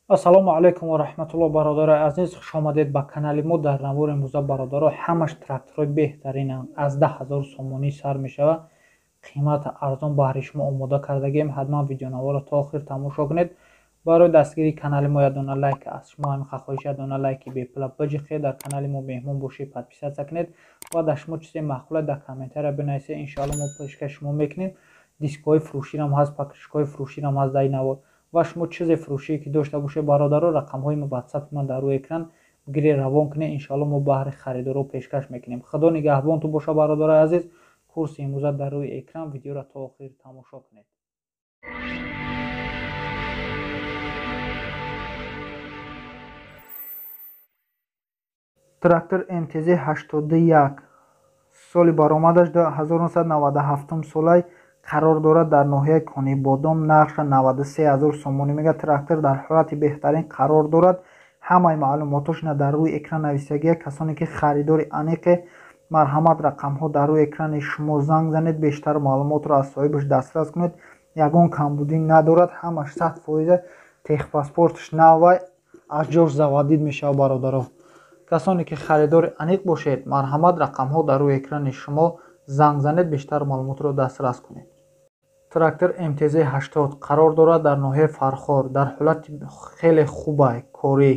Ассалому алайкум ва раҳматуллоҳ, бародарои азиз, хуш омадед ба канали мо. Дар навори имрӯза, бародаро, ҳамаш тракторҳои беҳтаринанд, аз 10 000 сомонӣ сар мешавад. Қимати арзон баҳри шумо омода кардагием. Ҳатман видеонаворро то охир тамошо кунед. Барои дастгирии канали мо якдона лайк аз шумо ҳамин хоҳиш, якдона лайки бепула биҷиқед. Дар канали мо меҳмон бошед, подписаться кунед ва дар шумо чизе маъқула дар комментария бинависед. Иншоалло, мо пешкаши шумо мекунем. Дискҳои фурӯширам ҳаст, покрышкаҳои фурӯширам ҳаст дар ин навор. Ва шумо чизе фурӯшие ки дошта бошед, бародаро, рақамҳои ватсапи ман дар рӯи экран, бигиред, равон кунед. Иншоалло, мо баҳри харидоро пешкаш мекунем. Худо нигаҳбонтон боша, бародарои азиз. Курси имрӯза дар рӯи экран, видеоро то охир тамошо кунед. Трактор МТЗ 81, соли баромадаш 1997 солай, қарор дорад дар ноҳияи Конибодом. Нархша 93 000 сомонӣ мега. Трактор дар ҳолати беҳтарин қарор дорад. Ҳамаи маълумотошна дар рӯи экран нависагия. Касоне ки харидори аниқе, марҳамат, рақамҳо дар рӯи экрани шумо, занг занед, бештар маълумотро аз соҳибаш дастрас кунед. Ягон камбудӣ надорад, ҳамаш 100%. Техпаспорташ навай, аз ҷош заводить мешавад, бародаро. Касоне ки харидори аниқ бошед, марҳамат, рақамҳо дар рӯи экрани шумо, занг занед, бештар маълумотро дастрас кунед. Трактор МТЗ 80 қарор дорад дар ноҳияи Фархор. Дар ҳолати хеле хубай, корӣ,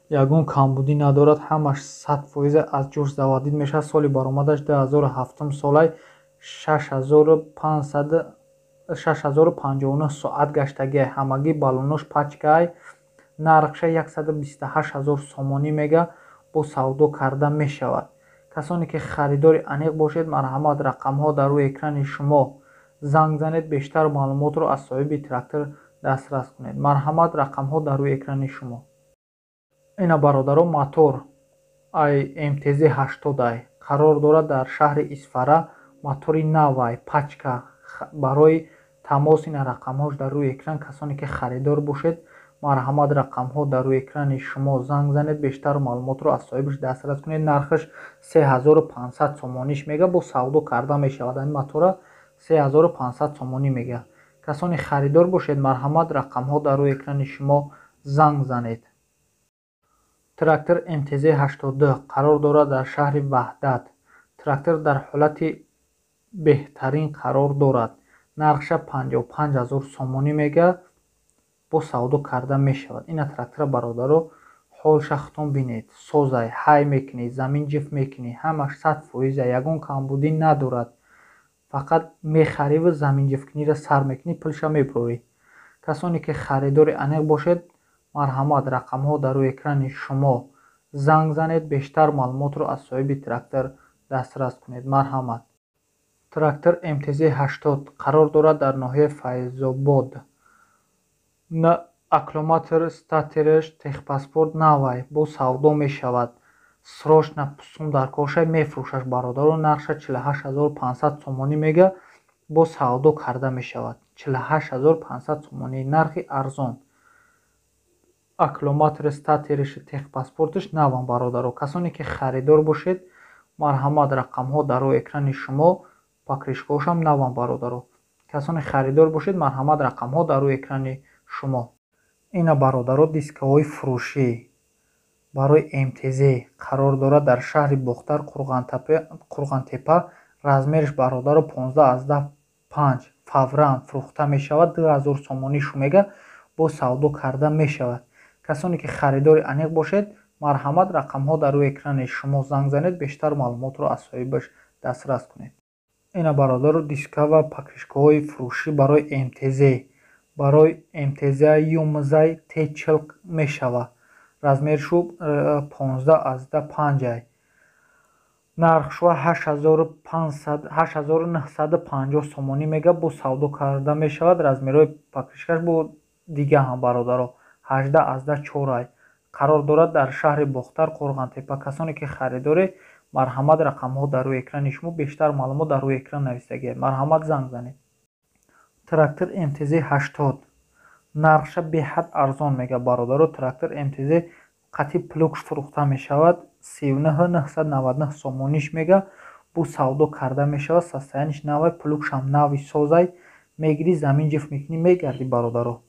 ягон камбудӣ надорад, ҳамаш 100%, аз ҷош заводить мешавад. Соли баромадаш 2007 солай, 6059 соат гаштагиай, ҳамагӣ баллонош пачкаай. Нархша 128 000 сомонӣ мега, бо савдо карда мешавад. Касоне ки харидори аниқ бошед, марҳамат, рақамҳо дар рӯи экрани шумо, занг занед, бештар маълумотро аз соҳиби трактор дастрас кунед. Марҳамат, рақамҳо дар рӯи экрани шумо. Ина, бародаро, мотор ай МТЗ 80 ай, қарор дорад дар шаҳри Исфара. Мотори навай, пачка. Барои тамос ина рақамҳош дар рӯи экран. Касоне ки харидор бошед, марҳамат, рақамҳо дар рӯи экрани шумо, занг занед, бештар маълумотро аз соҳибаш дастрас кунед. Нархаш 3500 сомониш мега, бо савдо карда мешавад. Ин мотора 3500 сомонӣ мега. Касоне харидор бошед, марҳамат, рақамҳо дар рӯи экрани шумо, занг занед. Трактор МТЗ 82 қарор дорад дар шаҳри Ваҳдат. Трактор дар ҳолати беҳтарин қарор дорад. Нархша 55 000 сомонӣ мега, бо савдо карда мешавад. Ина трактора, бародаро, ҳолша худтон бинед. Созай, ҳай мекунӣ, замин ҷифт мекунӣ, ҳамаш 100%, ягон камбудӣ надорад. Фақат мехариву заминҷифткуниро сар мекунӣ, пулша мебурӣ. Касоне ки харидори аниқ бошед, марҳамат, рақамҳо дар рӯи экрани шумо, занг занед, бештар маълумотро аз соҳиби трактор дастрас кунед. Марҳамат. Трактор МТЗ 80 қарор дорад дар ноҳияи Файзобод. Аккумулятор, статераш, техпаспорт навай, бо савдо мешавад. Срочно сум дар коршай, мефурӯшаш, бародаро. Нархша 48 500 сомонӣ мега, бо савдо карда мешавад. 48 500 сомонӣ, нархи арзон. Аккумулятори, статериши, техпаспорташ навам, бародаро. Касоне ки харидор бошед, марҳамат, рақамҳо дар рӯи экрани шумо. Покрышкаҳошам навам, бародаро. Касоне харидор бошед, марҳамат, рақамҳо дар рӯи экрани шумо. Ина, бародаро, дискаҳои фурӯшӣ барои МТЗ қарор дорад дар шаҳри Бохтар, Қурғонтепа. Размериш, бародаро, 15,5, фавран фурӯхта мешавад. 2000 сомонӣ шу мега, бо савдо карда мешавад. Касоне ки харидори аниқ бошед, марҳамат, рақамҳо дар рӯи экрани шумо, занг занед, бештар маълумотро аз соҳибаш дастрас кунед. Ина, бародаро, диска ва покрышкаҳои фурӯшӣ барои МТЗ, барои МТЗ ЮМЗай Т40 мешавад. Размершу 15,5 ай. Нархшуа 8950 сомонӣ мега, бо савдо карда мешавад. Размерҳои покрышкаш бо дига ҳам, бародаро, 18,4 ай. Қарор дорад дар шаҳри Бохтар, Қурғонтепа. Касоне ки харидоре, марҳамат, рақамҳо дар рӯи экрани шумо, бештар маълумот дар рӯи экран нависагиад. Марҳамат, занг занед. Трактор МТЗ 80 нархша беҳад арзон мега, бародаро. Трактор МТЗ қатъи плугш фурӯхта мешавад. 39 999 сомониш мега, бо савдо карда мешавад. Состояниш навай, плугшам нави, созай. Мегирӣ, замин ҷифт мекунӣ, мегардӣ, бародаро.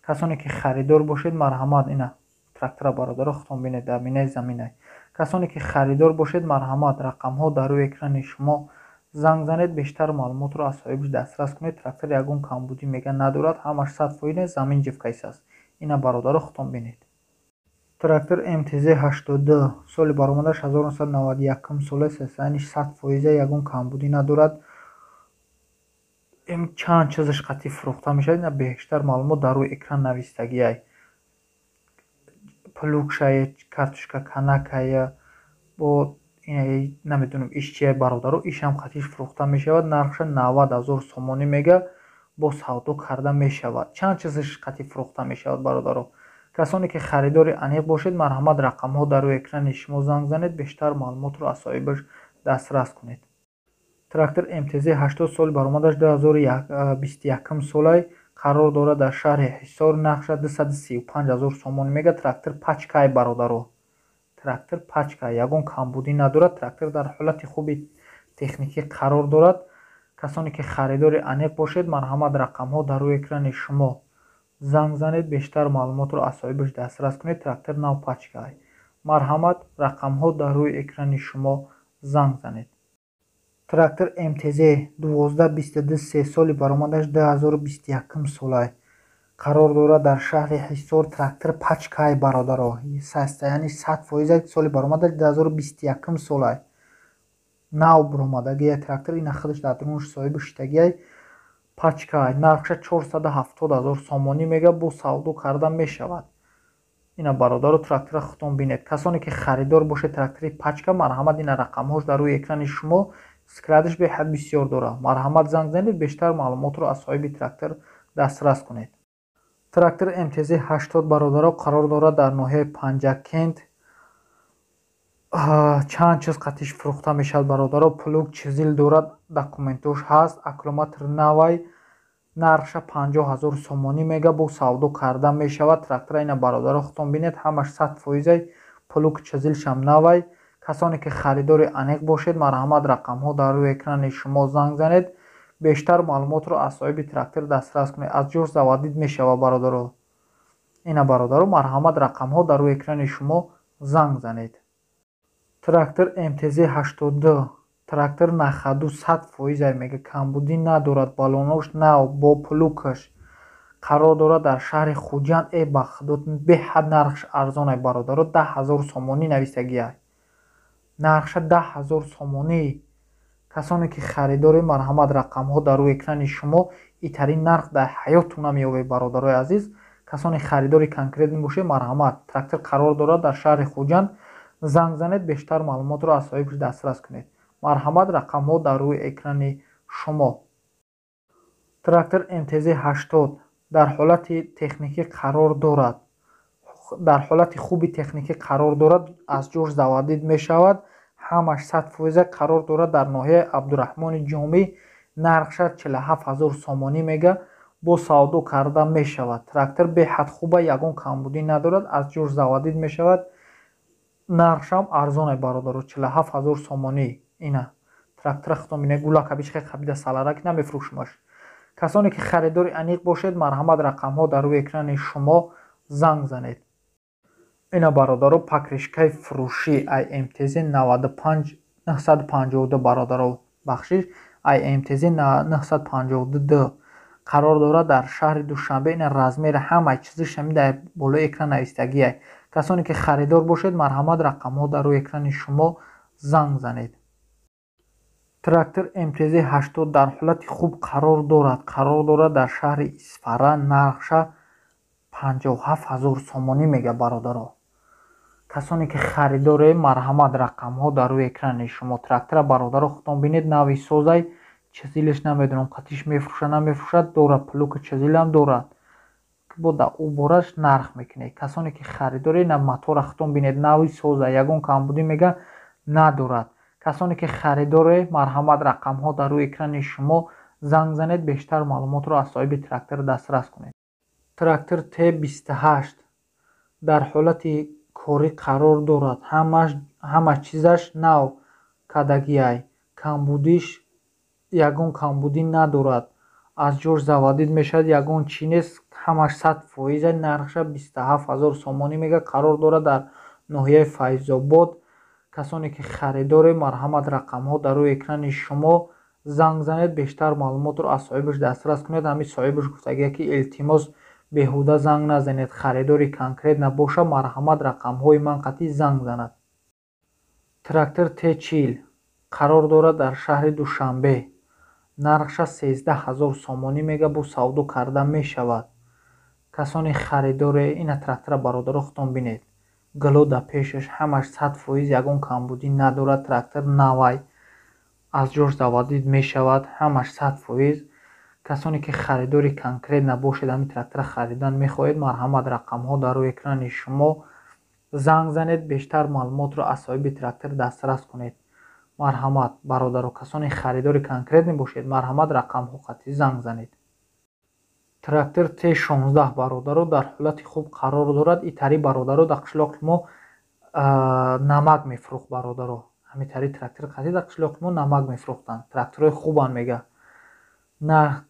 Касоне ки харидор бошед, марҳамат. Ина трактора, бародаро, худтон бинед, дар минаи заминай. Касоне ки харидор бошед, марҳамат, рақамҳо дар рӯи экрани шумо, занг занед, бештар маълумотро аз соҳибаш дастрас кунед. Трактор ягон камбудӣ, мега, надорад, ҳамаш 100%, замин ҷифкайс аст. Ина, бародаро, худтон бинед. Трактор МТЗ 82, соли баромадаш 1991 сола, состояниш 100%, ягон камбудӣ надорад. Чанд чизаш қатъи фурӯхта мешавад. Ина бештар маълумот дар рӯи экран навистагиай: плугшае, картошка канакая, бо намедонам иш чия, бародаро, ишам қатиш фурӯхта мешавад. Нархша 90 000 сомонӣ мега, бо савдо карда мешавад. Чанд чизаш қатъи фурӯхта мешавад, бародаро. Касоне ки харидори аниқ бошед, марҳамат, рақамҳо дар рӯи экрани шумо, занг занед, бештар маълумотро аз соҳибаш дастрас кунед. Трактор МТЗ 80, соли баромадаш 2021 солай, қарор дорад дар шаҳри Ҳисор. Нархша 235 000 сомонӣ мега. Трактор пачкай, бародаро, трактор пачка, ягон камбудӣ надорад. Трактор дар ҳолати хуби техникӣ қарор дорад. Касоне ки харидори аниқ бошед, марҳамат, рақамҳо дар рӯи экрани шумо, занг занед, бештар маълумотро аз соҳибаш дастрас кунед. Трактор нав, пачкай. Марҳамат, рақамҳо дар рӯи экрани шумо, занг занед. Трактор МТЗ 12 22 3, соли баромадаш 2021 солай, қарор дорад дар шаҳри Ҳисор. Трактор пачкай, бародаро, состояниш 100%, соли баромадаш 2021 солай, нав буромадагия трактор. Ина худаш дар дурунаш соҳиби шитагиай. Пачкай, нархша 470 000 сомонӣ мега, бо савдо карда мешавад. Ина, бародаро, трактора худтон бинед. Касоне ки харидор бошед трактори пачка, марҳамат. Ина рақамҳош дар рӯи экрани шумо. Складаш беҳад бисёр дорад. Марҳамат, занг занед, бештар маълумотро аз соҳиби трактор дастрас кунед. Трактор МТЗ 80, бародаро, қарор дорад дар ноҳияи Панҷакент. Чанд чиз қатиш фурӯхта мешавад, бародаро. Плуг, чизил дорад, документош ҳаст, аккумулятор навай. Нархша 50 000 сомонӣ мега, бо савдо карда мешавад. Трактора ина, бародаро, худтон бинед, ҳамаш 100%, плуг, чизилшам навай. Касоне ки харидори аниқ бошед, марҳамат, рақамҳо дар рӯи экрани шумо, занг занед, бештар маълумотро аз соҳиби трактор дастрас кунед. Аз ҷош заводить мешавад, бародаро. Ина, бародаро, марҳамат, рақамҳо дар рӯи экрани шумо, занг занед. Трактор МТЗ 82, трактор на ходу, 100% мега, камбудӣ надорад, балонош нав, бо плугаш, қарор дорад дар шаҳри Хуҷанд. Э, ба худо, беҳад нархш арзонай, бародаро, 10 000 сомонӣ нависагиай, нархша 10 000 сомонӣ. Касоне ки харидоред, марҳамат, рақамҳо дар рӯи экрани шумо. Итарин нарх дар ҳаёттон намеёбед, бародарои азиз. Касоне харидори конкретный бошед, марҳамат. Трактор қарор дорад дар шаҳри Хуҷанд. Занг занед, бештар маълумотро аз соҳибаш дастрас кунед. Марҳамат, рақамҳо дар рӯи экрани шумо. Трактор МТЗ 80 дар ҳолати техникӣ қарор дорад, дар ҳолати хуби техникӣ қарор дорад, аз ҷош заводить мешавад, ҳамаш 100%, қарор дорад дар ноҳияи Абдураҳмони Ҷомӣ. Нархша 47 000 сомонӣ мега, бо савдо карда мешавад. Трактор беҳад хуба, ягон камбудӣ надорад, аз ҷош заводить мешавад. Нархшам арзонай, бародаро, 47 000 сомонӣ. Ина трактора худтон бинед, гулака бишхе қабида саларак намефурӯшмаш. Касоне ки харидори аниқ бошед, марҳамат, рақамҳо дар рӯи экрани шумо, занг занед. Ина, бародаро, покрышкаи фурӯшӣ ай МТЗ 95 952, бародаро, бахшиш, ай МТЗ 952 д, қарор дорад дар шаҳри Душанбе. Ина размери ҳамаи чизиш ҳамин дар болои экран навистагиай. Касоне ки харидор бошед, марҳамат, рақамҳо дар рӯи экрани шумо, занг занед. Трактор МТЗ 80 дар ҳолати хуб қарор дорад, қарор дорад дар шаҳри Исфара. Нархша 57 000 сомонӣ мега, бародаро. Касоне ки харидоре, марҳамат, рақамҳо дар рӯи экрани шумо. Трактора, бародаро, худтон бинед, нави созай, чизилиш намедонам қатиш мефурӯшад, намефурӯшад, дорад, плугу чизилам дорад, бо дар ӯ бораш нарх мекунед. Касоне ки харидоре, на мотора худтон бинед, нави соза, ягон камбудӣ, мега, надорад. Касоне ки харидоре, марҳамат, рақамҳо дар рӯи экрани шумо, занг занед, бештар маълумотро аз соҳиби трактор дастрас кунед. Трактор Т28 дар ҳолати корӣ қарор дорад, ҳама чизаш нав кардагиай, камбудиш ягон камбудӣ надорад. Аз ҷош заводить мешавад, ягон чӣ нест, ҳамаш 100%. Нархша 27 000 сомонӣ мега. Қарор дорад дар ноҳияи Файзобод. Касоне ки харидоре, марҳамат, рақамҳо дар рӯи экрани шумо, занг занед, бештар маълумотро аз соҳибаш дастрас кунед. Ҳамин соҳибаш гуфтагия, ки илтимос, беҳуда занг назанед, харидори конкретно боша, марҳамат, рақамҳои ман қатъӣ занг занад. Трактор Т40 қарор дорад дар шаҳри Душанбе. Нархша 13 000 сомонӣ мега, бо савдо карда мешавад. Касоне харидоре, ина трактора, бародаро, худтон бинед, гило да пешаш, ҳамаш 100%, ягон камбудӣ надорад. Трактор навай, аз ҷош заводить мешавад, ҳамаш 100%. Касоне ки харидори конкретно бошед, ҳамин трактора харидан мехоҳед, марҳамат, рақамҳо дар рӯи экрани шумо, занг занед, бештар маълумотро аз соҳиби трактор дастрас кунед. Марҳамат, бародаро, касоне харидори конкретный бошед, марҳамат, рақамҳо қатъӣ занг занед. Трактор Т16, бародаро, дар ҳолати хуб қарор дорад. Итари, бародаро, дар қишлоқи мо намак мефурӯхт. Бародаро, ҳамин тари трактор қатъӣ дар қишлоқи мо намак мефурӯхтанд. Тракторҳои хубанд, мега.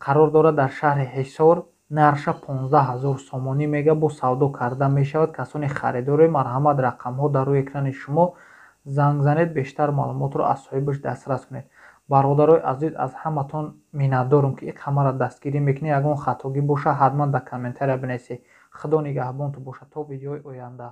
Қарор дорад дар шаҳри Ҳисор. Нархша 15 000 сомонӣ мега, бо савдо карда мешавад. Касоне харидоре, марҳамат, рақамҳо дар рӯи экрани шумо, занг занед, бештар маълумотро аз соҳибаш дастрас кунед. Бародарои азиз, аз ҳаматон миннатдорам, ки ҳамаро дастгирӣ мекунед. Ягон хатогӣ боша, ҳатман дар комментария бинависед. Худо нигаҳбонтон бошад то видеои оянда.